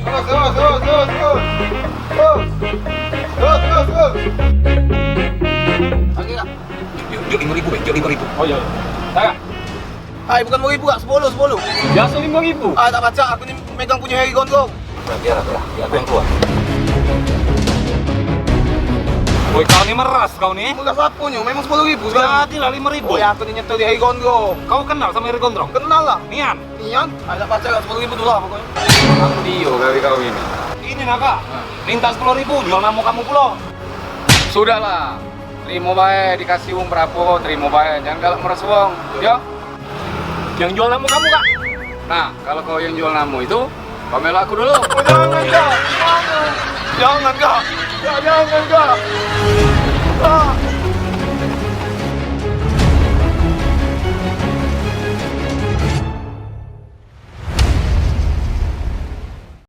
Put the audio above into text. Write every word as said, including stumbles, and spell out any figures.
Terus, terus, terus, terus, terus. Terus. Terus, terus, terus. Lagi, Kak. Jok, jok lima ribu, Bang. Jok lima ribu. Oh, iya, iya. Dah, Kak. Ai, bukan lima ribu, Kak. Sepuluh, sepuluh. Biaso lima ribu. Ah, tak pacak. Aku ni megang punyo Harry Gondrong. Biar, biar, biar aku yang keluar. Woi, kau ni meras kau ni. Meras apo nyo? Memang sepuluh ribu sekarang. Jadilah lima ribu. Woi, aku ni nyetel di Harry Gondrong. Kau kenal samo Harry Gondrong? Kenal lah. Nian? Nian? Ai, tak pacak lah, sepuluh ribu tu lah pokoknyo. Aku dio gawe kau ini. Ini nah, Kak. Minta sepuluh ribu, jual namo kamu pulo. Sudahlah. Terimo bae, dikasih wong berapo, terimo bae. Jangan galak meres wong, yo. Yang jual namo kamu, Kak. Nah, kalau kau yang jual namo itu, pamerlah aku dulu. Oh, jangan, Kak. Jangan, Kak. Ya, jangan, Kak. Kak.